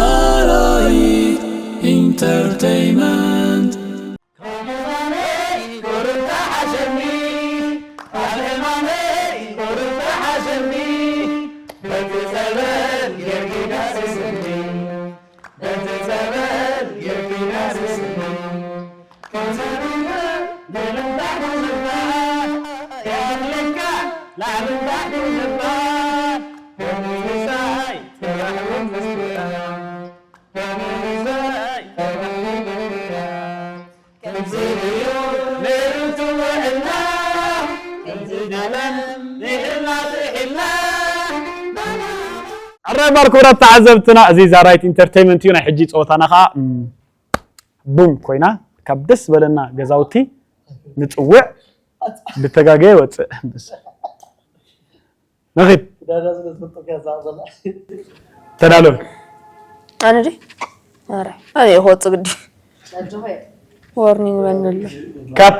Zaraid Entertainment. ሕራይ እምበር ክቡራት ተዓዘብትና፣ እዚ ዛራይት ኢንተርቴይመንት እዩ። ናይ ሕጂ ጸወታና ኸኣ፣ እም፣ ቡም ኮይና፣ ካብ ደስ ዝበለና ገዛውቲ ንጽውዕ፣ ብተጋገየ ይወጽእ። በስ። ንኺድ። ተዳሎ። ኣነ ድየ? ኧረ፣ ኣነ እየ ክወጽእ ግዲ። ዋርኒንግ በኒ ኣሎ። ካብ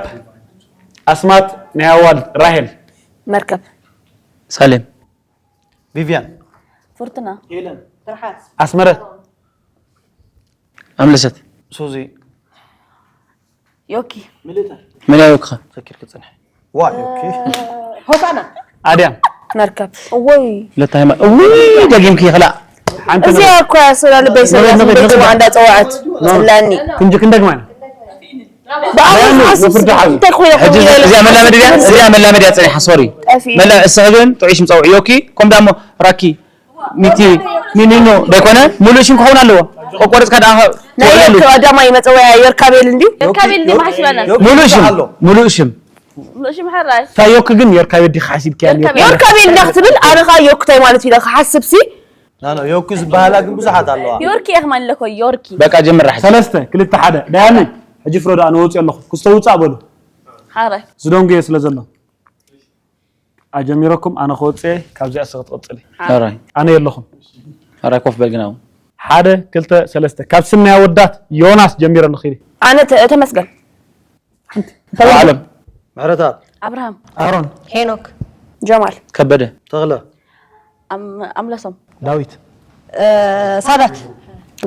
ኣስማት ናይ ኣዋልድ፣ ራሄል። መርከብ። ሳሌም። ቪቪያን። ፍርቱና። ሄለን። ትርሓስ። ኣስመረት። ኣምለሰት። ሱዚ። ዮኪ። ምልእታ። መን ኣዮክኻ? ሰኪር ክጽንሕ። ዋ፣ ዮኪ። ሆሳና። ኣድያም። መርከብ። እወይ። ለታ ሃይማ-፣ እውይ፣ ደጊምኪ ይኽላእ። ሓንቲ እዚኣ ነገር። እኮ እያ ስለ ልበይ ሰብ መሬት፣ መሬት፣ ቤት መሬት። እንዳ ጸውዐት። ጽላኒ። ክንጂ ክንደግማ ኢና። ብኣሁን ዳኒ፣ ሓስብ ወፍርዶ ሓዊ። እንታይ ኮይነ ሕጂ ኮይነ እዚኣ መላመድ እያ፣ እዚኣ መላመድ እያ ጸኒሓ፣ ሶሪ። ጠፊ። መላ-፣ እስኺ ግን ጥዑይ ሽም ጸውዒ፣ ዮኪ፣ ከም ዳሞ ራኪ፣ ሚቲ፣ ሚኒኖ፣ ደይኮነ? ሙሉእ ሽም ክኸውን ኣለዎ። ቆቆርጽካ ደኣ ናይ ትውዕለሉ። ዮኪ ቀዳማይ መጸውዒያ ዮርካቤል እንድዩ። ዮርካቤል እንድዩ መሓሽባና። ዮኪ ሙሉእ ሽም፣ ኣሎ። ሙሉእ ሽም። ሙሉእ ሽም ሓራይ። እታ ዮኪ ግን ዮርካቤል ዲኻ ሓሲብክያ? ዮርካቤል። ዮርካቤል እንዳ ክትብል ኣነ ኸኣ ዮኪ እንታይ ማለት ኢለ ክሓስብ ሲ። ና፣ ና፣ ዮኪ ዝበሃላ ግን ብዙሓት ኣለዋ። ዮርኪ እየ ከማን ኣለኮ፣ ዮርኪ። በቃ ጀምር፣ ሕጂ። ሰለስተ፣ ክልተ፣ ሓደ። ዳያኒ፣ ሕጂ ፍረዱ፣ ኣነ ወፂኦ ኣለኹ። ክስቶ ውፃእ በሉ። ሓራይ። ዝደንጉየ ስለ ዘሎ። ኣጀሚረኩም፣ ኣነ ክወፅእ እየ፣ ካብዚኣ እስኺ ክትቕፅሊ። ሓራይ። ኣነ የለኹም። ሓራይ ኮፍ በል ግን ኣብኡ። ሓደ፣ ክልተ፣ ሰለስተ። ካብ ስም ናይ ኣወዳት ዮናስ ጀሚረ ኣለኹ ኢለ። ኣነ ተ-፣ ተመስገን። ሓንቲ። ኣለም። ምሕረተኣብ። ኣብርሃም። ኣሮን። ሄኖክ። ጀማል። ከበደ። ተኽለ። ኣም-፣ ኣምለሶም። ዳዊት። እ፣ ሳዳት።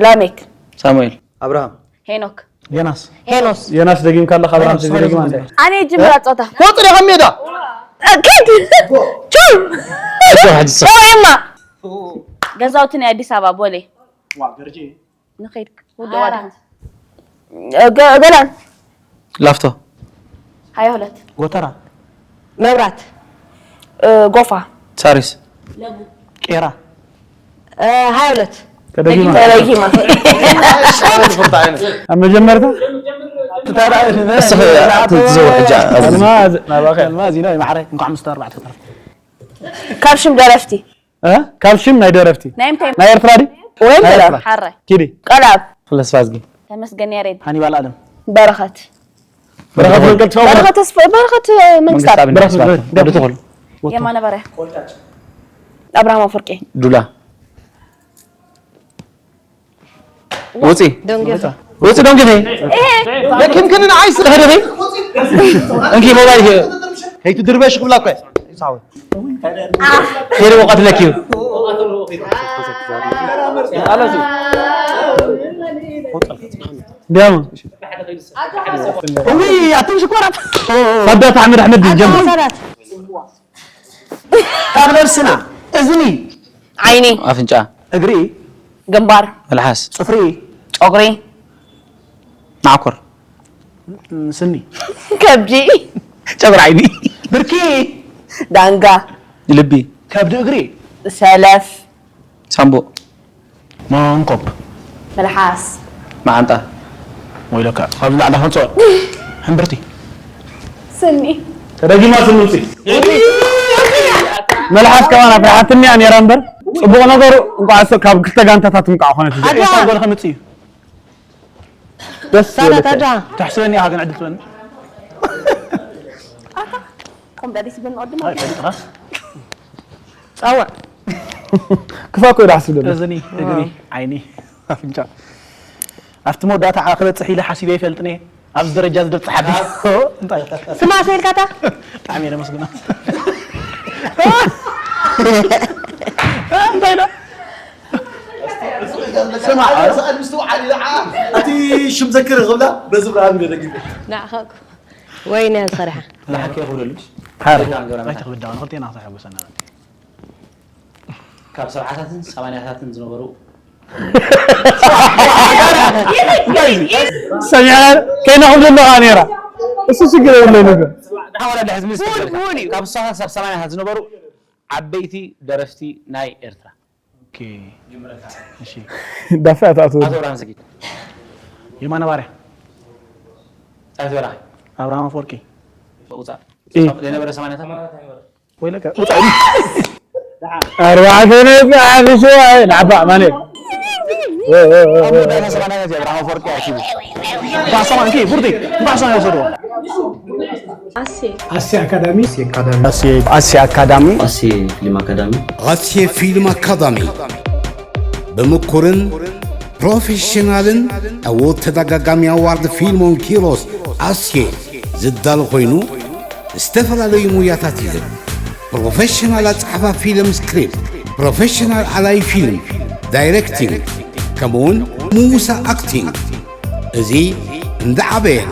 ላሜክ። ሳሙኤል። ኣብርሃም። ሄኖክ። ዮናስ። ሄኖስ። ዮናስ ደጊምካ ኣለኻ፣ ኣብርሃም ዮናስ፣ ተደጊማ ዮናስ። ኣላ። ኣነ ጅምራ ጾታ። ወጥ ዶ ካብ ሜዳ? ኪድ። ቹም። ኣጆ፣ ሕጂ ሰ- ጸውዕማ። ገዛውቲ ናይ ኣዲስ ኣበባ ቦሌ። ዋ፣ ገርጂ። ንኸይድ ወዲ ዓራት። ዋዳ። ገ-፣ ገላን። ላፍቶ። ሃያ ሁለት። ጎተራ። መብራት። እ፣ ጎፋ። ሳሪስ። ቄራ። እ፣ ሃያ ሁለት። ተደጊማ። ተደጊማ። ኣብ መጀመርታ እስኺ ትዘውር ሕጂ። ኣልማዝ፣ ናባኸ። ኣልማዝ፣ ይኖ፣ ይማዕረ፣ እንኳዕ ምስ ተርባዕተ ተረፍ። ካብ ሽም ደረፍቲ። እ? ካብ ሽም ናይ ደረፍቲ። ናይ ምንታይ? ናይ ኤርትራ ድዩ? ወይ ናይ በለ። ኤርትራ። ሓራይ። ኪዲ። ቀልኣብ። ክለስ ፋዝጊ። ተመስገን ያሬድ። ሃኒባል ኣለም። በረኸት። በረኸት መንቀል ተስፋ። በረኸት ተስፋ፣ በረኸት መንግስታብ። መንግስታብ በረኸት መንግስታብ። ወዲ ተኽሉ። የማነ ባርያ። ኣብርሃም ኣፈወርቂ። ዱላ። ውፂ። ደንገ። ውፂ ደንገ። ለኪም ክንን ዓይስ ተኸደፈ። እንኪ ሞባይል ከይትድርበሽ ክብላ እኮ። ሳወ። ሄደ ወቀት ለኪ። ዲያማ። እውይ፣ ኣቱም ሽኮራት። ሳዳት ኣሕመድ ኣሕመድ ጀምር። ሳዳት። ካብ ነብስና፣ እዝኒ፣ ዓይኒ፣ ኣፍንጫ፣ እግሪ፣ ግንባር፣ መልሓስ፣ ጽፍሪ፣ ጨጉሪ፣ መዓኮር፣ ስኒ፣ ከብዲ፣ ጨጉሪ ዓይኒ፣ ብርኪ፣ ዳንጋ፣ ልቢ፣ ከብዲ እግሪ፣ ሰለፍ፣ ሳምቡእ፣ መንኮብ። መልሓስ። መዓንጣ። ወይለካ፣ ካብዚ ላዕሊ ከንጽኦ። ሕምብርቲ። ስኒ። ተደጊማ ስኒ ውፅእ። መልሓስ ከማን ኣፍሪሓትኒ እያ ነይራ እምበር፣ ፅቡቕ ነገሩ እንኳዕ እሱ ካብ ክልተ ጋንታታት እንኳዕ ኮነት እዚኣ። ኣድዋ። ጎል ከምፅእ እዩ። ደስ ሳላ ዝበለካ። ታድዋ። ተሕስበኒ ኢኻ ግን ዕድል ትበኒ። ኮምዳዲስ ይበል ንቐድሞ። ኣይ፣ ፈሊጥኻ። ጸውዕ። ክፋ እኮ እዩ ደሓስ ዝብል። እዝኒ፣ እግሪ፣ ዓይኒ፣ ኣፍንጫ። ኣብቲ መወዳእታ ክበጽሕ ኢለ ሓሲበ ኣይፈልጥን እየ። ኣብዚ ደረጃ እዚ ደብጽሓ ድዩ? እንታይ? ስማ ሰይልካታ? ብጣዕሚ እየ ደመስግና። እንታይ ኢላ? ስማ፣ ኣረ ሰኣል ምስትውዓል ኢላ፣ ዓ፣ እቲ ሽም ዘክር ክብላ በዚ ብርሃን ገ ደጊፈ። ንዓኻ እኮ ወይኒ እያ ዝኸርሓ። ንሓቂ ክብለልሽ። ሓር። ኣይትኽብዳ፣ ንኽልቴና ክተሐጉሰና። ካብ ሰብዓታትን ሰማንያታትን ዝነበሩ ሰሚዐ ከይና ክብለና ነይራ። እሱ ችግር የብለይ ነገር። ሓወራ ድሕዝ ምስ ሙድ፣ ሙድ እዩ። ካብ ስሳታት ሳብ ሰማንያታት ዝነበሩ ዓበይቲ ደረፍቲ ናይ ኤርትራ። ኦኬ። እሺ። ዳፋ ኣቶ ኣቶ ብርሃን ዘጊት። የማነ ባርያ። ኣቶ በራ። ኣብርሃም ኣፈወርቂ። ውጻእ። እ። ዝነበረ ሰማንያታት። ወይለከ፣ ውጻእ። ኣርባዕተ ነጥቢ ሓሙሽተ፣ ኣይ፣ ንዓባ፣ ማን እዩ? ኣብ መወዳእታ ሰማንያታት እዩ ኣብርሃም ኣፈወርቂ ኣርኪቡ። እንኳዕ ሰማን፣ እንኪ፣ ቡርዲ፣ እንኳዕ ሰማን ይወሰድዎ። ኣሴ። ኣሴ ኣካዳሚ። ኣሴ ኣካዳሚ። ኣሴ ኣካዳሚ። ኣሴ ፊልም ኣካዳሚ። ኣሴ ፊልም ኣካዳሚ። ብምኩርን ፕሮፌሽናልን ዕዉት ተደጋጋሚ ኣዋርድ ፊልሞን ኪሮስ ኣስኬ ዝዳሎ ኮይኑ፣ ዝተፈላለዩ ሙያታት ይህብ። ፕሮፌሽናል ኣጻሕፋ ፊልም ስክሪፕት፣ ፕሮፌሽናል ኣላይ ፊልም፣ ዳይሬክቲንግ፣ ከምኡውን ምውሳ ኣክቲንግ። እዚ እንዳዓበየን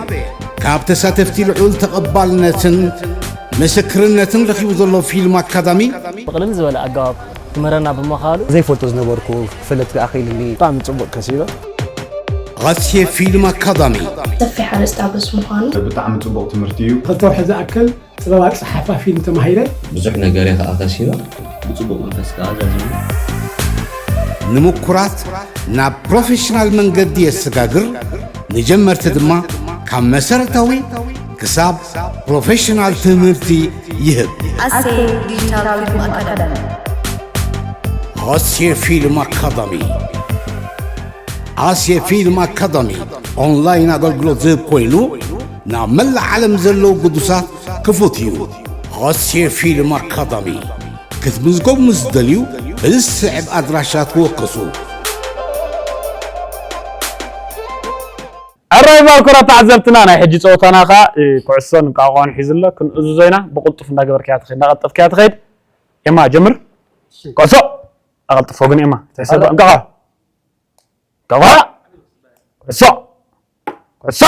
ካብ ተሳተፍቲ ልዑል ተቐባልነትን ምስክርነትን ረኺቡ ዘሎ ፊልም ኣካዳሚ፣ ብቕልል ዝበለ ኣገባብ ክምህረና ብምዃሉ፣ ዘይፈልጦ ዝነበርኩ ክፈልጥ ክኣኽኢሉኒ። ብጣዕሚ ጽቡቕ ከሲበ። ኣስየ ፊልም ኣካዳሚ። ሰፊሕ ኣርእስቲ ኣበስ ምዃኑ። ብጣዕሚ ጽቡቕ ትምህርቲ እዩ። ክልተ ወርሒ ዝኣክል ጥበብ ኣጸሓሕፋ ፊልም ተማሂረ። ብዙሕ ነገር እየ ከኣ ከሲበ። ብጽቡቕ መንፈስ ከኣ ዛዚሙ። ንምኩራት ናብ ፕሮፌሽናል መንገዲ የሰጋግር፣ ንጀመርቲ ድማ ካብ መሰረታዊ ክሳብ ፕሮፌሽናል ትምህርቲ ይህብ። ኣሴ ዲጂታል ፊልም ኣካዳሚ። ኣሴ ፊልም ኣካዳሚ። ኣሴ ፊልም ኣካዳሚ ኦንላይን ኣገልግሎት ዝህብ ኮይኑ፣ ናብ መላእ ዓለም ዘለዉ ግዱሳት ክፉት እዩ። ኣሴ ፊልም ኣካዳሚ። ክትምዝገቡ ምስ ትደልዩ፣ ብዝስዕብ ኣድራሻ ተወከሱ። ኣራይ ባርኮራ ተዓዘብትና፣ ናይ ሕጂ ጸወታና ኸኣ፣ እ፣ ኩዕሶን እንቃቆን ሒዙ ኣሎ። ክንእዝዞ ኢና። ብቕልጡፍ እንዳገበርካያ ትኸይድ፣ እንዳቐልጠፍካያ ትኸይድ። ኤማ፣ ጀምር። እሺ። ኩዕሶ። ኣቐልጥፎ ግን ኤማ። ትሕሰብ። ኣላ። እንቃቆ። እንቃቆ። ኩዕሶ። ኩዕሶ።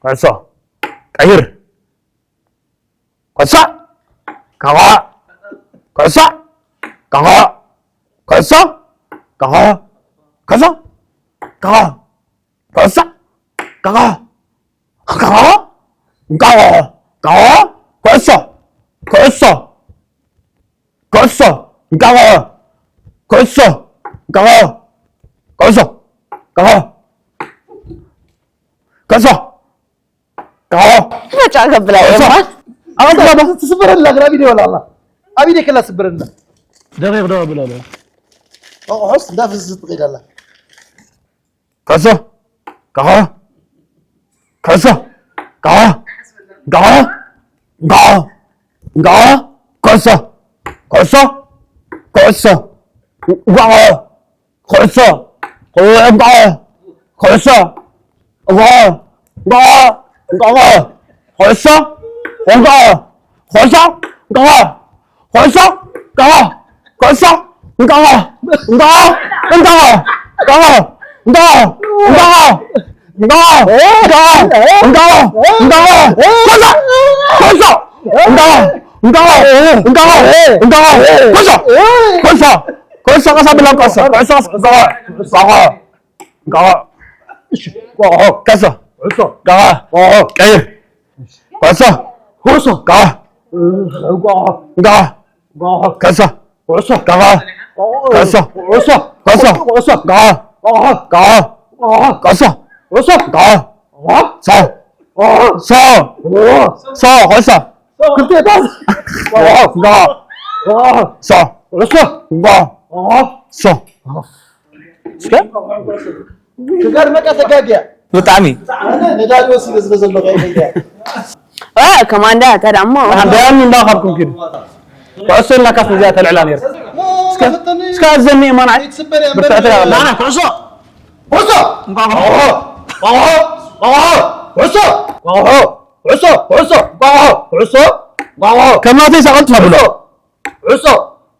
ኩዕሶ። ቀይር። ኩዕሶ። እንቃቆ። ኩዕሶ። እንቃቆ። ኩዕሶ። እንቃቆ። ኩዕሶ። እንቃቆ። ኩዕሶ። እንቃቆ። እንቃቆ። እንቃቆ። እንቃቆ። ኩዕሶ። ኩዕሶ። ኩዕሶ። እንቃቆ። ኩዕሶ። እንቃቆ። ኩዕሶ። እንቃቆ። ኩዕሶ። እንቃቆ። መጫ ከብላ ኩዕሶ። የማ። ኣበባ ትስበረላ ግራ ቪድዮ ወላ ኣላ። ኣብ ኢደይ ከላ ስበረላ። ደቂቕ ዶ ብሎ ኣሎ። ኣቑሑስ እንዳፍዝዝ ትኸይድ ኣላ። ኩዕሶ። እንቃቆ። ኩዕሶ። እንቃቆ። እንቃቆ። እንቃቆ። እንቃቆ። ኩዕሶ። ኩዕሶ። ኩዕሶ። እንቃቆ። ኩዕሶ። እንቃቆ። ኩዕሶ። እንቃቆ። እንቃቆ። እንቃቆ። ኩዕሶ። እንቃቆ። ኩዕሶ። እንቃቆ። ኩዕሶ። እንቃቆ። ኩዕሶ። እንቃቆ። እንቃቆ። እንቃቆ። እንቃቆ። ኩዕሶ። ኩዕሶ። እንቃቆ። እንቃቆ። ኩዕሶ። ኩዕሶ። ኩዕሶ። ቀስ ኣቢላ ኩዕሶ። ኩዕሶ። እንቃቆ። እንቃቆ። እሺ። እንቃቆ። ኩዕሶ። ኩዕሶ። እንቃቆ። እንቃቆ። ቀይር። ኩዕሶ። ኩዕሶ። እንቃቆ። እንቃቆ። እንቃቆ። ኩዕሶ። ኩዕሶ። እንቃቆ። ኩዕሶ። ኩዕሶ። ኩዕሶ። እንቃቆ። እንቃቆ። ኩዕሶ። ኩዕሶ። እንቃቆ። ሶ። ሶ። ኩዕሶ። ክልተ ጣስ። እንቃቆ። ሶ። ኩዕሶ። እንቃቆ። ሶ። እስከ? ክገርመካ ተጋግያ። ብጣዕሚ። ኣነ ነዳዲ ወሲደ ስለ ዘለኹ እየ። እ፣ ከማንዳ፣ ተዳሞ። ኣንዳያኑ እንዳ ካብኩም ኪዱ። ኩዕሶ ኢልናካስ ነዚኣ ተልዕላ ነይሩ። እስከ፣ እስከ ኣዘኒ የማናይ። ብርትዕቲ ኢኻ። ናና፣ ኩዕሶ። ኩዕሶ። እንቋቑሖ። እንቋቑሖ። እንቋቑሖ። ኩዕሶ። እንቋቑሖ። ኩዕሶ። ኩዕሶ። እንቋቑሖ። ኩዕሶ። እንቋቑሖ። ከም ናተይ ሳቐልጥ ተብሎ። ኩዕሶ።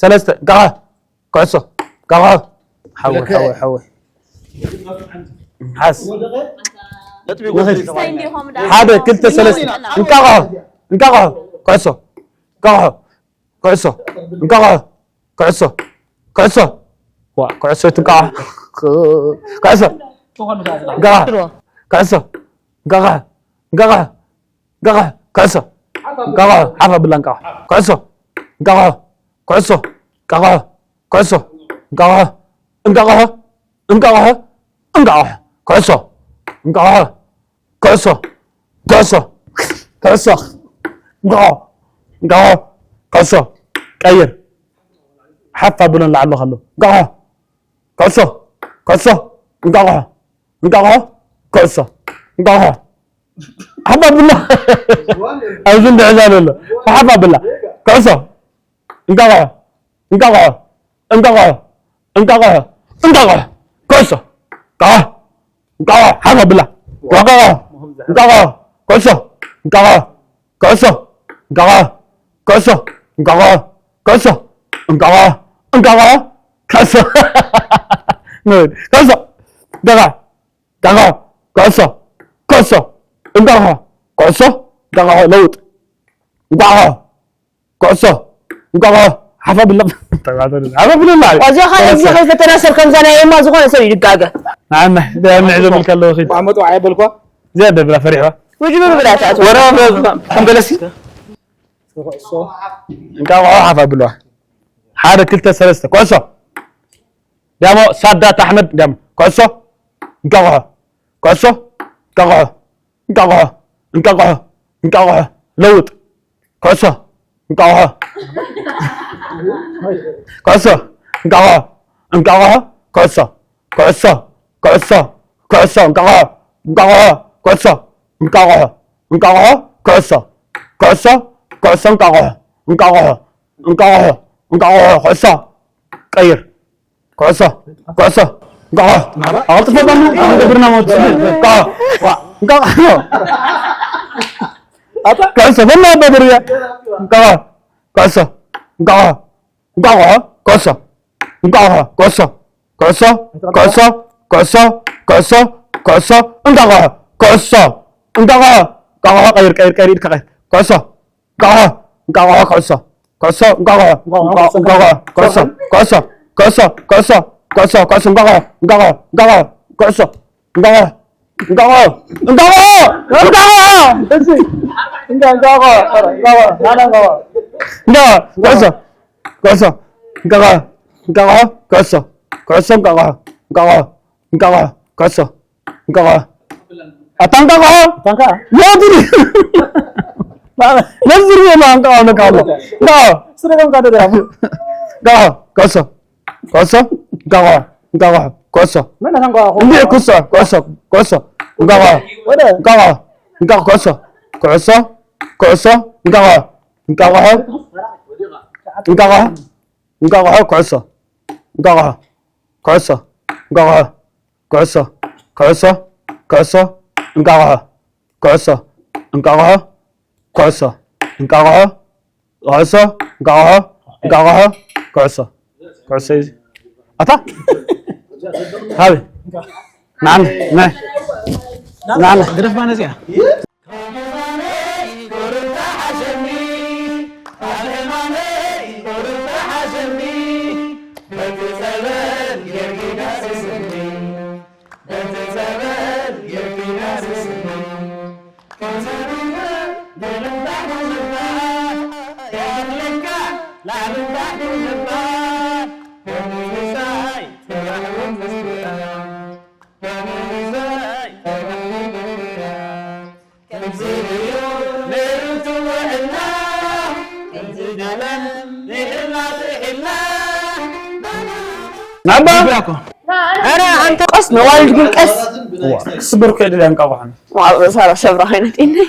ሰለስተ፣ እንቃቕሖ። ኩዕሶ፣ እንቃቕሖ። ሓወይ፣ ሓወይ፣ ሓወይ። ሓዝ። ንኽድ። ሓደ፣ ክልተ፣ ሰለስተ። እንቃቕሖ፣ እንቃቕሖ። ኩዕሶ፣ እንቃቕሖ። ኩዕሶ፣ እንቃቕሖ። ኩዕሶ፣ ኩዕሶ። ዋ፣ ኩዕሶ ትንቃቕሖ። ኩዕሶ፣ እንቃቕሖ። ኩዕሶ፣ እንቃቕሖ። እንቃቕሖ። እንቃቕሖ። ኩዕሶ። እንቃቕሖ። ሓፍ ኣብላ እንቃቕሖ። ኩዕሶ። እንቃቕሖ። ኩዕሶ። እንቃቕሖ። ኩዕሶ። እንቃቕሖ። እንቃቕሖ። እንቃቕሖ። እንቃቕሖ። ኩዕሶ። እንቃቕሖ። ኩዕሶ። ኩዕሶ። ኩዕሶ። እንቃቕሖ። እንቃቕሖ። ኩዕሶ። ቀይር። ሓፍ ኣብሎ ንላዕሊ ከሎ። እንቃቕሖ። ኩዕሶ። ኩዕሶ። እንቃቕሖ። እንቃቕሖ። ኩዕሶ። እንቃቕሖ። ሓፍ ኣብላ። ኣብዚ እንድሕዛ ዘሎ። ሓፍ ኣብላ። ኩዕሶ። እንቃቕሖ። እንቃቕሖ። እንቃቕሖ። እንቃቕሖ። እንቃቕሖ። እንቃቕሖ። ኩዕሶ። እንቃቕሖ። እንቃቕሖ። ሓፍ ኣብላ። እንቃቕሖ። እንቃቕሖ። ኩዕሶ። እንቃቕሖ። ኩዕሶ። እንቃቕሖ። ኩዕሶ። እንቃቕሖ። ኩዕሶ። እንቃቕሖ። እንቃቕሖ። ኩዕሶ። ንብል። ኩዕሶ። እንቃቕሖ። እንቃቕሖ። ኩዕሶ። ኩዕሶ። እንቃቕሖ። ኩዕሶ። እንቃቕሖ። ለውጥ። እንቃቕሖ። ኩዕሶ። እንቃቕሖ። ሓፍ ኣብላ። ሓፍ ኣብላ። ዋዚ ኻል እዚ ኸይፈተና ሰብ ከምዛ ናይ ኤማ ዝኾነ ሰብ ይድጋገ። ንዓና፣ ንዕዘብል ከለዉ ኺድ። ዓመጡ ኣየበልኳ። እዚኣ ደብላ ፈሪሕዋ። ውጅብር ብላ ትኣትዋ። ወረ፣ ከም ገለሲ። ኩዕሶ። እንቃቕሖ ሓፍ ኣብልዋ። ሓደ፣ ክልተ፣ ሰለስተ። ኩዕሶ። ዳሞ፣ ሳዳት ኣሕመድ፣ ዳሞ። ኩዕሶ። እንቃቕሖ። ኩዕሶ። እንቃቕሖ። እንቃቕሖ። እንቃቕሖ። እንቃቕሖ። ለውጥ። ኩዕሶ። እንቃቕሖ። ኩዕሶ። እንቃቕሖ። እንቃቕሖ። ኩዕሶ። ኩዕሶ። ኩዕሶ። ኩዕሶ። እንቃቕሖ። እንቃቕሖ። ኩዕሶ። እንቃቕሖ። እንቃቕሖ። ኩዕሶ። ኩዕሶ። ኩዕሶ። እንቃቕሖ። እንቃቕሖ። እንቃቕሖ። እንቃቕሖ። ኩዕሶ። ቀይር። ኩዕሶ። ኩዕሶ። እንቃቕሖ። ኣቕልጥፈ ባና። ኣቕልጥፍና ሞት። እንቃቕሖ። ዋ። እንቃቕሖ። ኣታ? ኩዕሶ። በና በድርያ። እንቃቕሖ። ኩዕሶ። እንቃቕሖ። እንቃቕሖ። ኩዕሶ። እንቃቕሖ። ኩዕሶ። ኩዕሶ። ኩዕሶ። ኩዕሶ። ኩዕሶ። እንቃቕሖ። ኩዕሶ። እንቃቕሖ። እንቃቕሖ። ቀይር፣ ቀይር፣ ቀይር፣ ኢድካ ቀይር። ኩዕሶ። እንቃቕሖ። እንቃቕሖ። ኩዕሶ። ኩዕሶ። እንቃቕሖ። እንቃቕሖ። ኩዕሶ። ኩዕሶ። ኩዕሶ። ኩዕሶ። ኩዕሶ። ኩዕሶ። እንቃቕሖ። እንቃቕሖ። እንቃቕሖ። ኩዕሶ። እንቃቕሖ። እንቃቕሖ። እንቃቕሖ። እንቃቕሖ። እንቃቕሖ። እንቃቕሖ። ኩዕሶ። ኩዕሶ። እንቃቕሖ። እንቃቕሖ። ኩዕሶ። ኩዕሶ። እንቃቕሖ። እንቃቕሖ። እንቃቕሖ። ኩዕሶ። እንቃቕሖ። ኣታ እንቃቕሖ። ታንካ። ሞት እዩ። ነዚ ዝርየ ነው እንቃቕሖ፣ እንቃቕሖ። እንቃቕሖ። ስረቀም ካደ ደራሙ። እንቃቕሖ። ኩዕሶ። ኩዕሶ። እንቃቕሖ። እንቃቕሖ። ኩዕሶ። መን ኣታንካ? እንዴ፣ ኩዕሶ። ኩዕሶ። ኩዕሶ። እንቃቕሖ። ወደ። እንቃቕሖ። እንቃቕሖ። ኩዕሶ። ኩዕሶ። ኩዕሶ። እንቃቕሖ። እንቃቕሖ። እንቃቕሖ። እንቃቕሖ። ኩዕሶ። እንቃቕሖ። ኩዕሶ። እንቃቕሖ። ኩዕሶ። ኩዕሶ። ኩዕሶ። እንቃቕሖ። ኩዕሶ። እንቃቕሖ። ኩዕሶ። እንቃቕሖ። ኩዕሶ። እንቃቕሖ። እንቃቕሖ። ኩዕሶ። ኩዕሶ እዩ። ኣታ? ሃበይ። ናዓና፣ ናይ። ናዓና። ግደፍ ማለት እያ። ናባ? ኧረ ኣንተ ቀስ ነዋልድ ግን ቀስ። ዋ፣ ክስበር እኮ የድልያ እንቃቑሖ። ዋ፣ በሳራ ሸብራ ኸይነት ኢነይ።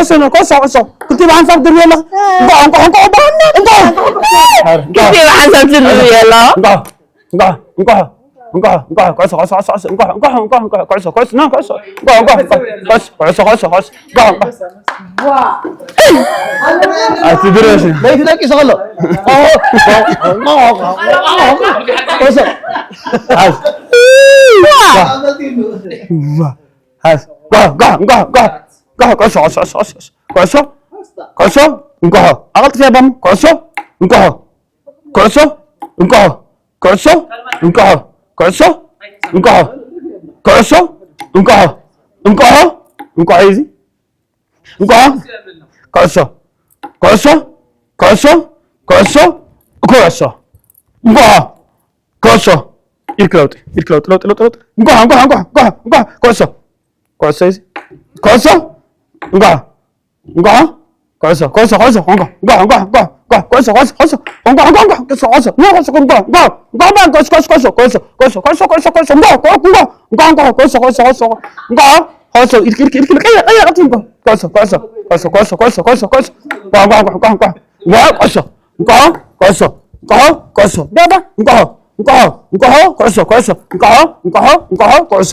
ኩዕሶ፣ ኩዕሶ፣ ኩዕሶ። ክልቲኡ ብሓንሳብ ትድርብዮ ኣለኻ። እንቋዕ፣ እንቋዕ፣ እንቋዕ፣ እንቋዕ፣ እንቋዕ። ክልቲኡ ብሓንሳብ ትድርብዮ ኣለኻ። እንቋዕ፣ እንቋዕ፣ እንቋዕ፣ እንቋዕ፣ እንቋዕ፣ ኩዕሶ፣ ኩዕሶ፣ ኩዕሶ፣ ኩዕሶ፣ እንቋዕ፣ እንቋዕ፣ እንቋዕ፣ እንቋዕ፣ ኩዕሶ፣ ኩዕሶ፣ ና፣ ኩዕሶ፣ እንቋዕ፣ እንቋዕ፣ እንቋዕ፣ ኩዕሶ፣ ኩዕሶ፣ ኩዕሶ፣ እንቋዕ፣ እንቋዕ። ኣይትድረስ። ለይቲ ደቂሱ ከሎ። ኩዕሶ። ሓዝ። ሓዝ። ጓ፣ ጓ፣ ጓ፣ ጓ፣ ጓ፣ ኩዕሶ፣ ኩዕሶ፣ ኩዕሶ፣ ኩዕሶ፣ ኩዕሶ፣ ኩዕሶ፣ እንቋሖ። ኣቐልጥፍያ ባም። ኩዕሶ፣ እንቋሖ። ኩዕሶ፣ እንቋሖ። ኩዕሶ፣ እንቋሖ። ኩዕሶ፣ እንቋሖ። ኩዕሶ፣ እንቋሖ። እንቋሖ። እንቋሖ እዩ እዚ። እንቋሖ። ኩዕሶ። ኩዕሶ። ኩዕሶ። ኩዕሶ። ኩዕሶ። እንቋሖ። ኩዕሶ። ኢድክ ለውጢ። ኢድክ ለውጢ። ለውጢ። ለውጢ። ለውጢ። እንቋሖ። እንቋሖ። እንቋሖ። እንቋሖ። እንቋሖ። ኩዕሶ። ኩዕሶ እዩ እዚ። ኩዕሶ። እንቋሖ። እንቋሖ። ኩዕሶ። ኩዕሶ። ኩዕሶ። እንቋሖ። እንቋሖ። እንቋሖ። እንቋሖ። እንቋሖ። ኩዕሶ። ኩዕሶ። ኩዕሶ። እንቋሖ። እንቋሖ። እንቋሖ። ኩዕሶ። ኩዕሶ። ኩዕሶ። እንቋሖ። እንቋሖ። እንቋሖ። እንቋሖ። ኩዕሶ። ኩዕሶ። ኩዕሶ። ኩዕሶ። እንቋሖ። እንቋሖ። እንቋሖ። እንቋሖ። ኩዕሶ። ኩዕሶ። ኩዕሶ። እንቋሖ። ኩዕሶ። ኢድክ፣ ኢድክ፣ ኢድክ፣ ቀይር፣ ቀይር፣ ቀይር፣ እንቋሖ። ኩዕሶ። ኩዕሶ። ኩዕሶ። ኩዕሶ። ኩዕሶ። ኩዕሶ። እንቋሖ። እንቋሖ። እንቋሖ። እንቋሖ። ኩዕሶ። እንቋሖ። ኩዕሶ። እንቋሖ። ኩዕሶ። ዳዳ። እንቋሖ። እንቋሖ። እንቋሖ። ኩዕሶ። ኩዕሶ። እንቋሖ። እንቋሖ። እንቋሖ። ኩዕሶ።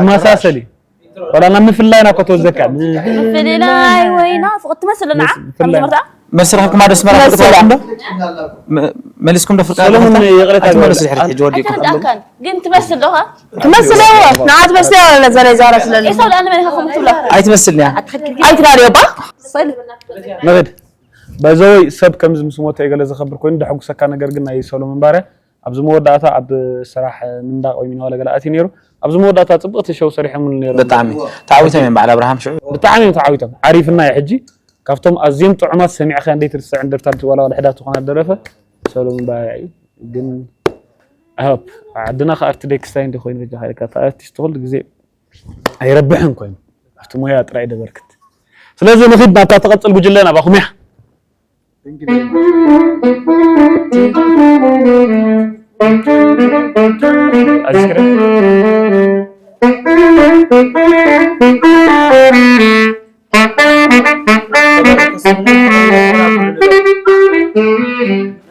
ይመሳሰል እዩ። ዋላ ናብ ምፍላይና እኮ ተወዘካ። ምፍልላይ ወይ ናፍቆት ትመስል ንዓ። ምፍላይ። ከምዚ መርታ? መስረኽኩም ኣብ ኣስመራ ትመስል። ትፈልጡ ዶ? መ-፣ መሊስኩም ዶ ፍርቂ ሰለሙን ኣለኩም? ይቕሬታ ኣይትመልሱ ግበረልና። ድሕሪ ሕጂ ወዲእኩም። ኣይተረዳእካን። ግን ትመስል ዶ ኸ? ትመስል እዎ። ንዓ ትመስል እዎ፣ ለዘለ ዛራ ስለለ። ኤሳው ደኣ ንመን ኢኻ ከምኡ ትብሎ? ኣይትመስልን እያ። ኣትኸድክድ። ኣይትናድዮ እባ። ንኺድ። ባይዘወይ ሰብ ከምዚ ምስ ሞተ እዩ ገለ ዘኸብር ኮይኑ ደሐጉሰካ፣ ነገር ግን ናይ ሰሎሞን ባርያ ኣብዚ መወዳእታ ኣብ ስራሕ ምንዳቕ ወይ ሚናዋለ ገለ ኣትዩ ነይሩ። ኣብዚ መወዳእታ ጽብቕቲ ሸው ሰሪሖምሉ ነይሮም። ብጣዕሚ ተዓዊቶም እዮም በዓል ኣብርሃም ሽዑ። ብጣዕሚ እዮም ተዓዊቶም። ዓሪፍና እዩ ሕጂ። ካብቶም ኣዝዮም ጥዑማት ሰሚዕኻ እንዴት ትርስዕ እንደርታ ዋላ ዋላ ሕዳት ዝኾና ደረፈ ሰሎሞን ባርያ እዩ። ግን I hope ዓድና ከ ኣርት ዴክስታይ እንደ ኮይኑ በጃኻ ኢልካ፣ ኣርቲስት ኩሉ ግዜ ኣይረብሕን ኮይኑ ኣብቲ ሞያ ጥራይ ደበርክት። ስለዚ ንኺድ ናብታ ትቐጽል ጉጅለ ናባኹም እያ።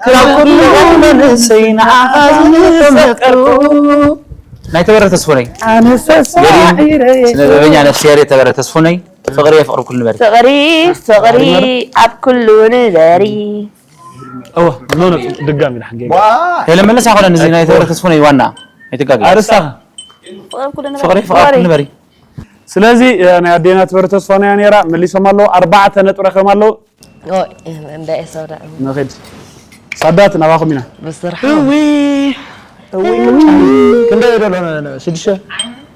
ካብ ኩሉ መንእሰይ ንዓኻ ዝፈቀርኩ። ናይ ተበረ ተስፉነይ። ኣነ ሰሳዒረየ። ስነ ጥበበኛ ነፍስሄር ተበረ ተስፉነይ። ፍቕሪ የፍቕሪ ኩሉ ንበሪ። ፍቕሪ፣ ፍቕሪ ኣብ ኩሉ ንበሪ። እወ፣ ኖ፣ ኖ፣ ድጋሚ ድሓን ጌጋ። ዋ! ሄለን መለስ ኣይኮነን፣ እዚ ናይ ተበረ ተስፉነይ ዋና። ኣይትጋገ። ኣርስታ። ፍቕሪ ኣብ ኩሉ ንበሪ። ፍቕሪ፣ ፍቕሪ ኣብ ኩሉ ንበሪ። ስለዚ፣ እ፣ ናይ ኣዴና ትበረ ተስፋ ናይ ነራ መሊሶም ኣለዉ። ኣርባዕተ ነጥቢ ረኺቦም ኣለዉ። ኦይ፣ እንዳ ኤሳው ደኣ። ንኺድ። ሳዳት ናባኹም ኢና። ብስራሕ። እዊ። እዊ። ክንደይ ደሎ ነ-፣ ነ-፣ ሽዱሽተ?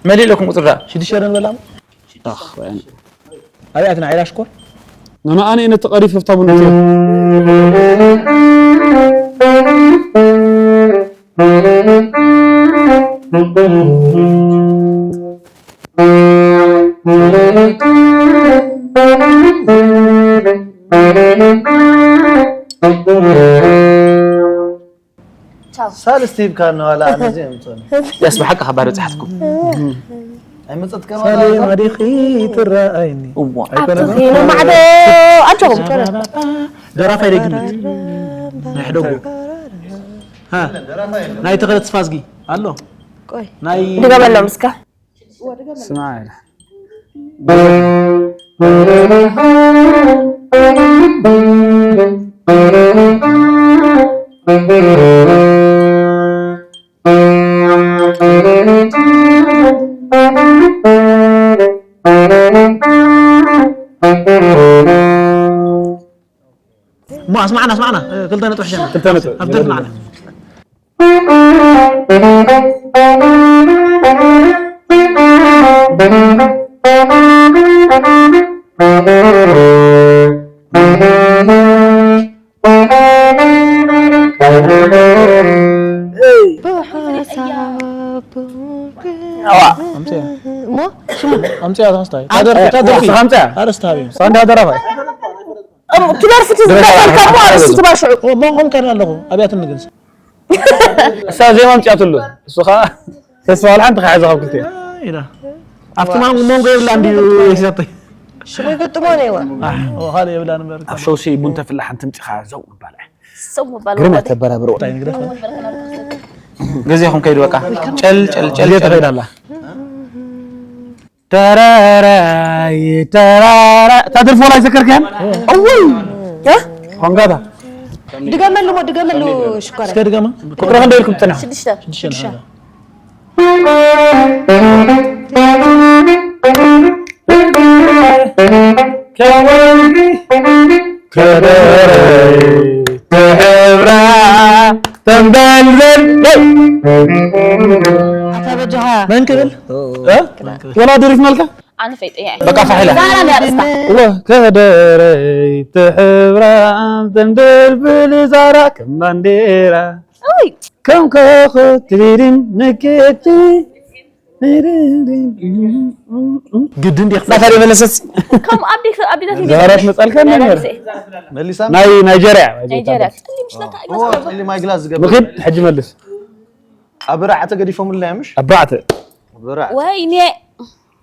መሊእ ኣለኩም ቁጽሪ ደኣ። ሽዱሽተ ዶ ንበላ? ኣኽ፣ ወይኒ። ኣብያትና ዒላ ሽኮር? ንኣነ እነ ተቐሪፍ ፍታ ቡን። ቻው። ሳልስቲ ሂብካ ነው ኣላ፣ ኣነ እዚ እምጾን። ያስ ብሓቂ ከባድ በጻሕትኩም። ኣይመጸት ከማን ሳሌ ኣላ። ማዲኺ ትረኣይኒ። እዋ። ኣይኮነን። ኣብቲ ዜና ማዕዶ ኣጆኹም። ደራፋይ ደግምት። ናይ ሕደጉ። ሃ። ናይ ተኸለ ተስፋዝጊ ኣሎ። ቆይ። ናይ ድገመሎም እስከ። ስማዕ ኢለ። እሞ ኣስማዕና፣ ኣስማዕና፣ እ፣ ክልተ ነጥቢ ሕሸና። ክልተ ነጥቢ። ኣብ ደፍ ንዓና። ብሓሳብ ኣዋ። ኣምፅያ። እሞ ሽሙ ኣምፅያ፣ ተመስታይ። ኣምፅያ። ታደርፊ፣ ታደርፊ። ኣምፅያ። ኣርስታ ሃብዮም። ሳንዳ ደራፋይ። እም፣ ክደርፊ ትዝለል ካብ ኣርእስቲ ትባሽዑ። ኦ፣ መንጎም ከይደ ኣለኹ፣ ኣብያትኒ ግን። እሳ ዜማ ኣምፅኣትሉ። እሱ ኸዓ ተስፋ ዋላ ሓንቲ ከሓዘ ካብ ክልቲኡ። ኢላ። ኣብቲ ማን-፣ መንጎ የብላ እንድዩ ሒዛተይ። ሽሙ ይግጥሞ ነይዋ። ኣሕ፣ ኦ፣ ካልእ የብላን እምበር። ኣብ ሸውሲ ቡን ተፍልሕ ሓንቲ ኣምፂኻ ዘው ምባል። ዘው ምባል ግርማ ማለት። ተበራብሮ። እንታይ ንግደፍ? ግዜኹም ከይዱ በቃ። ጨል፣ ጨል፣ ጨል፣ ግዜ ጨል። ተኸይዳ ኣላ። ተራራይ ተራራ። እታ ደርፊ ዋላ ኣይዘከርካያን? እውይ! እ? ኾንጋታ። ድገመሉ እሞ፣ ድገመሉ ሽኮረ። እስከ ድገማ። ቁጥሪ ክንደይ ኢልኩም ትጸንሑ? ሽዱሽተ። ሽዱሽተ። ከደረይ ትሕብራ ተንበልበል። ኣታ በጃኻ። መን ክብል? እ? ወላ ደሪፍ መልካ? ኣነ ፈይጠያ እየ። በቃ ፋሒላ። ዛራ ነርሳ። ወከደረይ ትሕብራ ተንበልብል ዛራ ከም ባንዴራ። ኡይ። ከም ኮኾብ ትሪሪም ንክቲ። ግድን ዲኻ? ናታ ደይ መለሰት? ከም ኣዴ-፣ ኣዴታት ዛራ ትመጻልካ ነበር? መሊሳ? ናይ ናይጀርያ። ናይጀርያ። ጸሊም ሽለካ ኦ፣ ይመስል። ጸሊም ኣይግላስ ዝገብር። ምኺድ፣ ሕጂ መልስ። ኣብ ራዕተ ገዲፎምልና ምሽ? ኣብ ራዕተ። ኣብ ራዕተ። ወይኔ።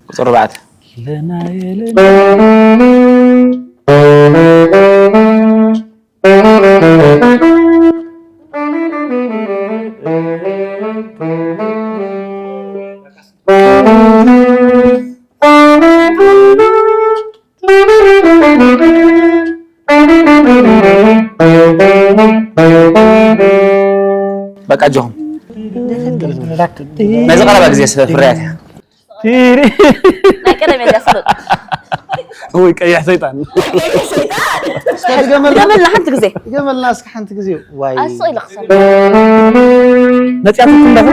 ቁጽሪ ኣርባዕተ። በቃ ኣጆኹም። ነዚ ቀረባ ግዜ ስለ ፍርያት እያ። ናይ ቀደም እያ ፍሉጥ። ወይ ቀይሕ ሰይጣን። እስከ ድገመልና ገመልና ሓንቲ ግዜ ድገመልና እስከ ሓንቲ ግዜ። ዋይ ኣስቕ ኢለ ክሰብ መጽያት ትንበኹ።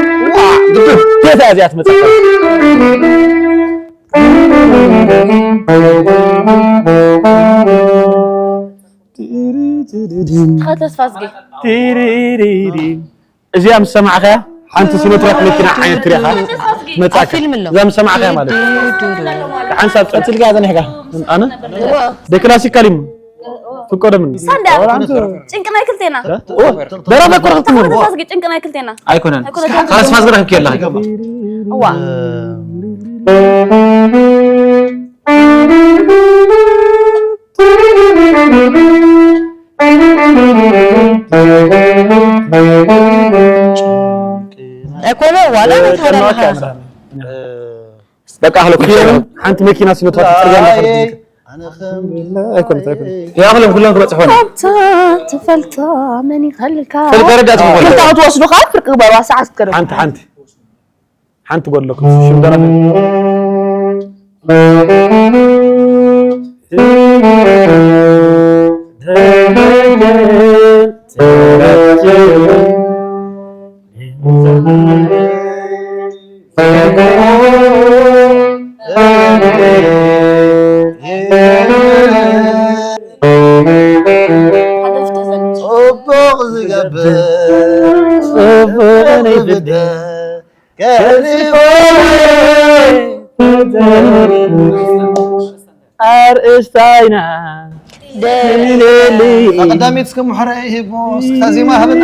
ግድብ ቤት እዚኣ ትመጽእ። ተኸተስፋ ዝጊ ቲሪሪሪ። እዚኣ ምስ ሰማዕኻያ ሓንቲ ሲኖትራክ መኪና ዓይነት ትሪኻ መጻካ። ፊልም ኣሎ። እዛ ምስ ሰማዕኻያ ማለት እዩ። ሓንሳብ ጸንጽልካ ዘኒሕካ ኣነ ደክላሲካል እዩ ፍቀዶ ምን ሳንዳ ጭንቅና ይክልቴና ደራፈ ኮርክት ነው ተኸተስፋ ዝጊ ጭንቅና ይክልቴና ኣይኮነን። ካላስ ፋዝ ግራ ክየላ እዋ ኣይኮነ ዋላ ነታለካ በቃ ኣህለኩም ሓንቲ መኪና ሲኖትራክ ጽርግያ እንዳኸደት ኣይኮነት ኣይኮነት ያኽሎም ኩሎም ክበጽሑ ነው። ተፈልታ መን ይኸልካ ተረዳት ክልተ ክትወስዱ ከዓ ፍርቂ ግበሩ ሰዓት ክትከዱ ሓንቲ ሓንቲ ሓንቲ ጎድለኩም ሽም ደራፊ ጽቡቕ ዝገብር ጽቡቕ ነይብደ ከሪፎ ኣርእስታይና ቀዳሚት እስከ ሙሕረ ሂቦ እስካ ዜማ ሃበና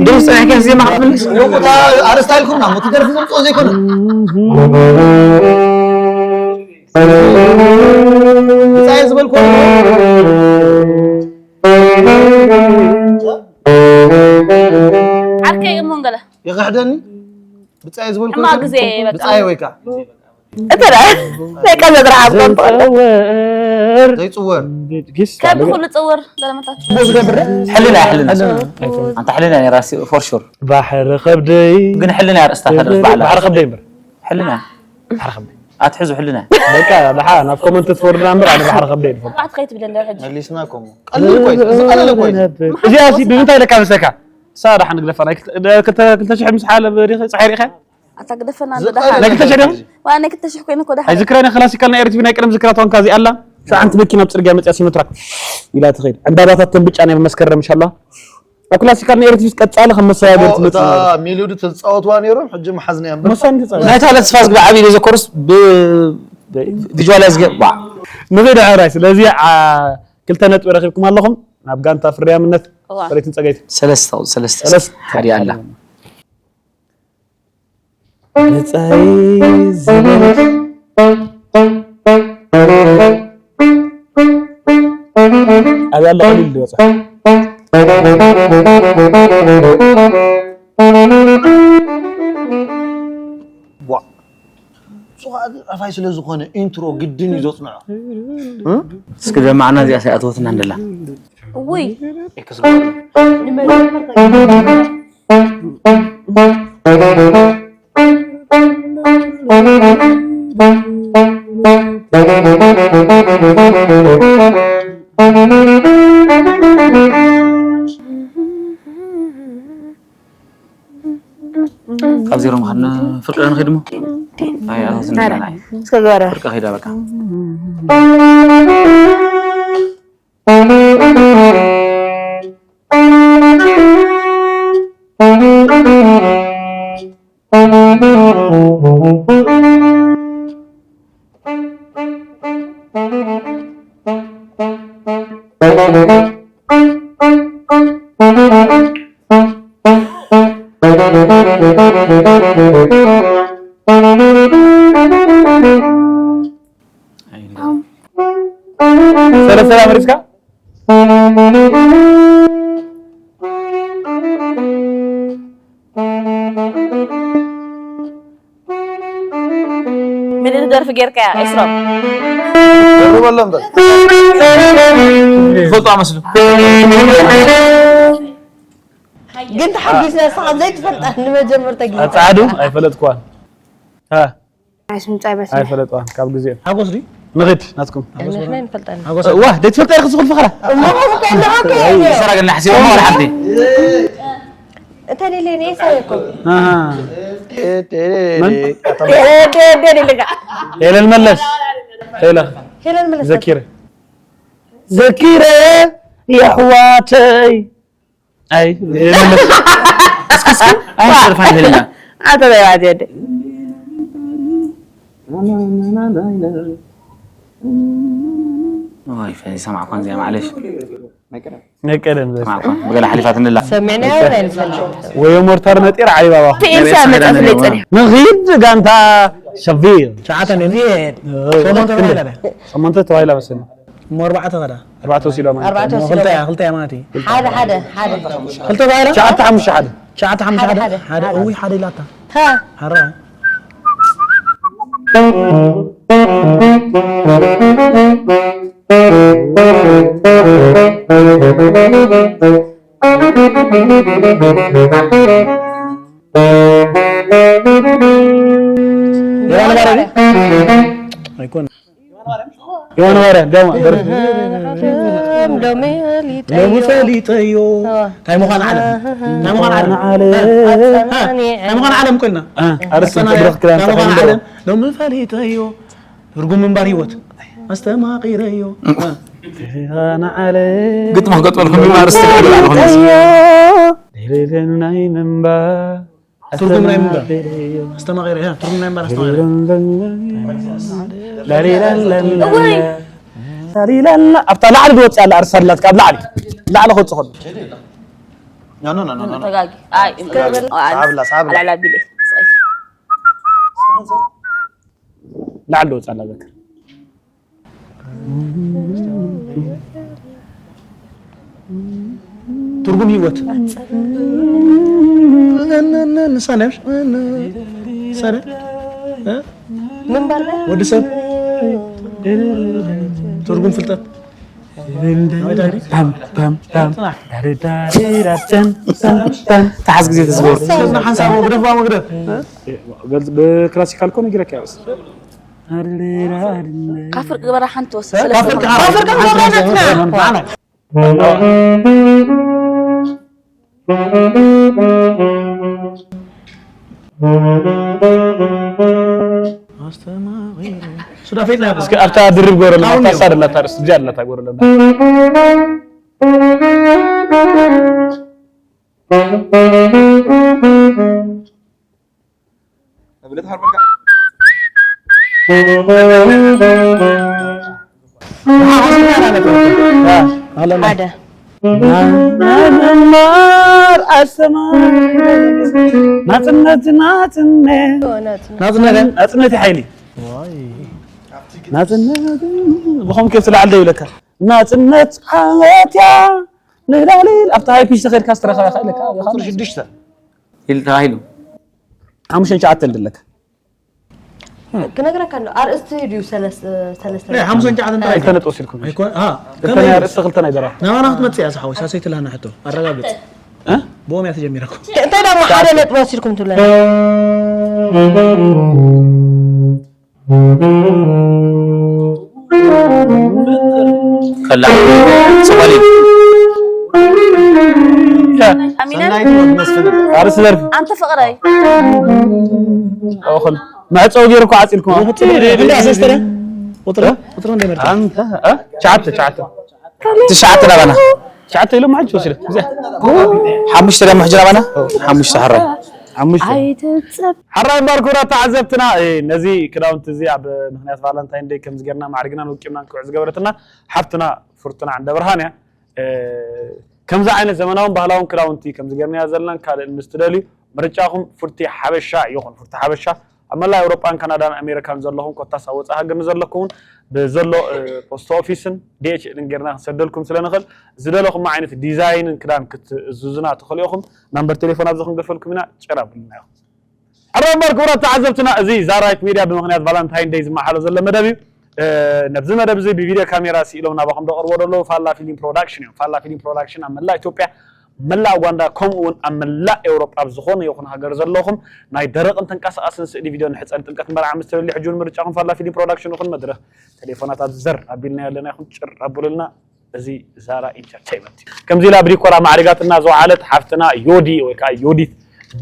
ድምፅ ጸኒሕካ ዜማ ክትብል ቁታ ኣርእስታ ኢልኩምና ሞ ትደርፊ ዘምፅኦ ዘይኮነ ብፃየ ዝበልኮ ዓርከይ እሞ ገለ ይኽሕደኒ ብፃየ ዝበልኮ ሕማቕ ግዜ በቃ። ብፃየ ወይ ከዓ እተ ናይ ቀዘ ዝረዓብ ቆንጦ ዘንፀወር ዘይፅወር ጊስ ከም ኩሉ ፅውር ዘለመታት ሕልና ሕልና ኣንታ ሕልና ራሲ ፎር ሹር ባሕሪ ከብደይ ግን ሕልና እያ ርእስታ ተደርስ ባዕላ ባሕሪ ከብደይ እምበር ሕልና ባሕሪ ከብደይ ኣትሕዙ ሕልና በቃ ደሓ ናብ ኮመንት ትወርድና እምበር ኣነ ባሕሪ ከብደይ ይፈልጥ ኣባት ከይትብለኒ ሕጂ መሊስና ኮሞ ቀልል ኮይን ዝቐለለ ኮይን እዚኣ ሲ ብምንታይ ኢለካ መስለካ እሳ ደሓ ንግደፋ ናይ ክልተ- ክልተ ክልተ ሽሕ ምስ ሓለ ዲኸ ፀሓይ ሪኢኻ ኣታ ግደፈና ዝቐለለ ደሓ ናይ ክልተ ሽሕ ድዮም ዋ ናይ ክልተ ሽሕ ኮይኑ እኮ ደሓ ኣይዝክረኒ ክላሲካል ናይ ኤርቲቪ ናይ ቀደም ዝክራት ዋንካ እዚኣ ኣላ ሓንቲ መኪና ኣብ ፅርግያ መፅያ ሲኖትራክ ኢላ ትኸይድ ዕምባባታት ተንብጫ ናይ መስከረም ሻላ ኣብ ክላሲካል ናይ ኤርቲቪ ቀፃሊ ከም መሰጋገርቲ እታ ትመፅእ ሚሉዲ ተፃወትዋ ነይሮም ሕጂ መሓዝንያ እምበር መሳኒ ትፃወት ናይታ ዕለት ስፋ ዝግባ ዓብዪ ዘኮርስ ብቪዥዋላይዝ ገባ ንኸይድ ኣዕራይ ስለዚ ዓ- ክልተ ነጥቢ ረኪብኩም ኣለኹም ናብ ጋንታ ፍርያምነት እዋ። ፈለይትን ፀገይትን ሰለስተ ሰለስተ ሰለስተ ሓዲኣ ኣላ ብፃይ ዝበል ኣብያ ኣሎ ቀሊል ዝበፅሕ ዋ እሱ ከዓ ደራፋይ ስለ ዝኾነ ኢንትሮ ግድን እዩ ዘፅንዖ እስኪ ደማዕና እዚኣ ሰኣትወትና እንደላ እውይ ካብ ዜሮ ምኻድና ፍርቂ ዶ ንኸይድ እሞ ኣይ ኣቶ ዝንበላ ናይ እስከ ግበረ ፍርቂ ኸይዳ በቃ ሰለስተ መሪፅካ ምልእቲ ደርፊ ጌርካያ ኤስሮም ደርበሎም በል ፈልጡ ኣመስሉ ግን ተሓጒስና ንስኻ ዘይትፈልጣ ንመጀመርታ ግዜ። ኣጻዕዱ ኣይፈለጥኩዋን። ሃ፣ ኣሽምጻይ በስ። ኣይፈለጥዋን ካብ ግዜ። ሓጎስ ድዩ? ንኽድ ናትኩም። ንሕና ንፈልጠን። ሓጎስ ዋ፣ ደይ ትፈልጣ ኢኻ ዝኹል ፈኸራ። እሞ ኸምከ ኣለኻ እኮ እየ። ሰራ ገና ሓሲቦ እሞ ሓንቲ። እንተ ሌለ እኔ ሳይኮ። ኣሃ። መን? ደ፣ ደ፣ ደ፣ ደ፣ ደ። ሄለን መለስ። ሄለን። ሄለን መለስ። ዘኪረ። ዘኪረ የሕዋተይ። ኣይ፣ የመለስ። እስኪ፣ እስኪ፣ ኣይ፣ ዋ። ሸርፋን ሄልና። ኣቶ በይዋት የደ። ኦይ፣ ፈ-፣ ሰማዕኳን እዚኣ፣ ማዕለሽ። ናይ ቀደም ዘ- ሰማዕኳን። ብገለ ሓሊፋትንላ። ሰሚዕናዮ ናይ ንፈልጥ። ወይ ሞርታር ነጢር ዓሊ ባባ። ፒኤምሲ ኣብ መጻ ስለ ይጸንሕ። ንኺድ ጋንታ ሸቪር። ሸዓተ ነን። ሸሞንተ ተባሂላ ደ? ሸሞንተ ተባሂላ መሰለኝ። እሞ ኣርባዕተ ኸዳ? ኣርባዕተ ወሲዶም። ኣርባዕተ እሞ ወሲዶም። ክልተ እያ፣ ክልተ እያ ማለት እዩ። ሓደ፣ ሓደ፣ ሓደ። ክልተ ተባሂላ? ትሽዓተ ሓሙሽተ ሓደ። ትሽዓተ ሓሙሽተ ሓደ? ሓደ፣ ሓደ፣ ሓደ። ሓደ። እውይ፣ ሓደ ኢላታ። ሃ። ሃራ። ዮሃና ማርያም? ኣይኮነ። ዮሃና ማርያም፣ ዳማ፣ በር-፣ ሎሚ ፈሊጠዮ። ሎሚ ፈሊጠዮ። እንታይ ምዃን ዓለም? እንታይ ምዃን ዓለም? ዓለም። እንታይ ምዃን ዓለም ኮይና? አ፣ ኣርእስቲ ኣጸናንያ። መድረኽ ክዳን እንታይ ምዃን ተኸዲኑ። ዓለም? ሎሚ ፈሊጠዮ። ትርጉም ምንባር ህይወት። ኣስተማቒረዮ። ዮሃና ዓለም። ግጥሚ ክገጥመልኩም እዩ፣ ኣርእስቲ ክገጥመልኩም እዩ። ፈሊጠዮ። ናይ ምንባር ትርጉም ናይ ምንባር ኣስተማቒረ፣ ያ፣ ትርጉም ናይ ምንባር ኣስተማቒረ። ላሊላላ። እወይ። ላሊላላ። ኣብታ ላዕሊ ዝወፅእ ኣላ ኣርሳ ኣላትካ፣ ኣብ ላዕሊ። ላዕሊ ክወፅእ ከሎ። ኖ፣ ኖ፣ ኖ፣ ኖ፣ ኖ። ተጋጊ። ኣይ፣ ሰዓብላ፣ ሰዓብላ። ኣላላ ቢለ። ላዕሊ ዝወፅእ ኣላ ዘክር። ትርጉም ህይወት። ንሳ ነሽ? ንሳ ነሽ? እ? ምንባር ናይ? ወዲ ሰብ። ትርጉም ፍልጠት። ፓም፣ ፓም፣ ፓም። ዳሪ፣ ዳሪ፣ ዳሪ፣ ዳን፣ ዳን፣ ዳን። ተሓዝ ግዜ ተዝገብር። ሓንሳብ መግደፍ፣ መግደፍ። ገልጽ-፣ ብክላሲካል ኮነ ጊረካ ያውስ። ካብ ፍርቂ ግበራ ሓንቲ ወስድ። ካብ ፍርቂ፣ ካብ ፍርቂ ግበራ ናትና። ሱዳፌት ናይ እስኪ ኣብታ ድርብ ጎረልና፣ ኣብታ ሳደላ ታርስ፣ ብጃ ኣለታ ጎረልና። ሓደ። ናይ ምንባር ኣስተማሪ ናጽነት፣ ናጽነት፣ ናጽነት፣ ናጽነት ሓይሊ። ናጽነት፣ ብኸም ከፍ ስለ ዓልደ ይብለካ። ናጽነት ዓመት እያ ንላሊል ኣብታ ሃይ ፒች ተኸድካ ዝተረኸበ ኢለካ። ቁጽሪ ሽዱሽተ። ኢል ተባሂሉ። ሓሙሽተን ትሽዓተን ድለካ። ክነግረካ ኣሎ። ኣርእስቲ ድዩ ሰለስ-፣ ሰለስተ? ናይ ሓሙሽተን ትሽዓተን ጥራይ። ክልተ ነጥቢ ወሲድኩም። ኣይኮን-፣ ኣ፣ ክልተ ከመይ ናይ እዩ? ኣርእስቲ፣ ክልተ ናይ ደራሲ። ናባና ክትመጽእ እያ፣ ዝሓወይ፣ ሳሰይ ትላና ሕቶ። ኣረጋግጽ። እ? ብኦም እያ ተጀሚራ እኮ። እንታይ ደሞ ሓደ ነጥቢ ወሲድኩም ትብለና? ከላ ጽበሊ። ኣሚና? ኣርእስቲ ደርፊ። ኣንተ ፍቕረይ። ኣኹል መዕጸዊ ገይሩ እኮ ዓጺልኩም። ክንደይ ኣሰስተረ? ቁጥሪ፣ እ? ቁጥሪ ክንደይ መርጻ? ኣንተ፣ እ? ትሽዓተ፣ ትሽዓተ። ትሽዓተ ናባና። ትሽዓተ ኢሎም ሕጂ ወሲደ። እዚኣ። ሓሙሽተ ደሞ ሕጂ ናባና? ሓሙሽተ ሕራይ። ሓሙሽተ። ኣይትጸብ። ሕራይ እምበር ክቡራት ተዓዘብትና፣ እ፣ ነዚ ክዳውንቲ እዚ ኣብ ምኽንያት ቫለንታይን ደይ ከምዚ ጌርና ማዕሪግናን ወቂብናን ክውዕ ዝገበረትና ሓፍትና ፍርቱና ዓንደ ብርሃን እያ። እ፣ ከምዚ ዓይነት ዘመናውን ባህላውን ክዳውንቲ ከምዚ ጌርናዮ ዘለናን ካልእን ምስ ትደልዩ ምርጫኹም ፉርቲ ሓበሻ ይኹን። ፉርቲ ሓበሻ ኣብ መላእ ኣውሮጳን ካናዳን ኣሜሪካን ዘለኹም ኮታስ ኣብ ወጻኢ ሃገር ንዘለኩም እውን ብዘሎ፣ እ፣ ፖስት ኦፊስን ዲ ኤች ኤልን ጌርና ክንሰደልኩም ስለ ንኽእል ዝደለኹም ዓይነት ዲዛይንን ክዳን ክትእዝዙና ትኽእሉ ኢኹም። ናምበር ቴሌፎን ኣብዚ ክንገድፈልኩም ኢና። ጭር ኣብሉና ኢኹም። ሕራይ እምበር ክቡራት ተዓዘብትና፣ እዚ ዛራይት ሚድያ ብምኽንያት ቫላንታይን ደይ ዝመሓሎ ዘሎ መደብ እዩ። እ፣ ነብዚ መደብ እዚ ብቪድዮ ካሜራ ስኢሎም ናባኹም ዘቕርቦ ዘለዉ ፋላ ፊልም ፕሮዳክሽን እዮም። ፋላ ፊልም ፕሮዳክሽን ኣብ መላእ ኢትዮጵያ መላእ ኡጋንዳ ከምኡ እውን ኣብ መላእ ኤውሮጳ ኣብ ዝኾነ ይኹን ሃገር ዘለኹም ናይ ደረቕን ተንቀሳቓስን ስእሊ ቪድዮ ንሕፀል ጥምቀት መርዓ ምስ ተበሊ ሕጂ እውን ምርጫኹም ፋላ ፊልም ፕሮዳክሽን ይኹን መድረኽ ቴሌፎናታት ዘር ኣቢልና ያለና ይኹን ጭር ኣቡልና። እዚ ዛራ ኢንተርቴይመንት እዩ። ከምዚ ኢላ ብዲኮራ ማዕሪጋትና ዝወዓለት ሓፍትና ዮዲ ወይ ከዓ ዮዲት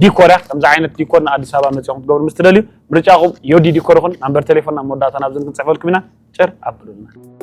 ዲኮር እያ። ከምዚ ዓይነት ዲኮር ንኣዲስ ኣበባ መፂኹም ክትገብሩ ምስ ትደልዩ ምርጫኹም ዮዲ ዲኮር ይኹን። ናምበር ቴሌፎን ናብ መወዳእታ ናብዚ ክንፅሕፈልኩም ኢና። ጭር ኣብሉልና።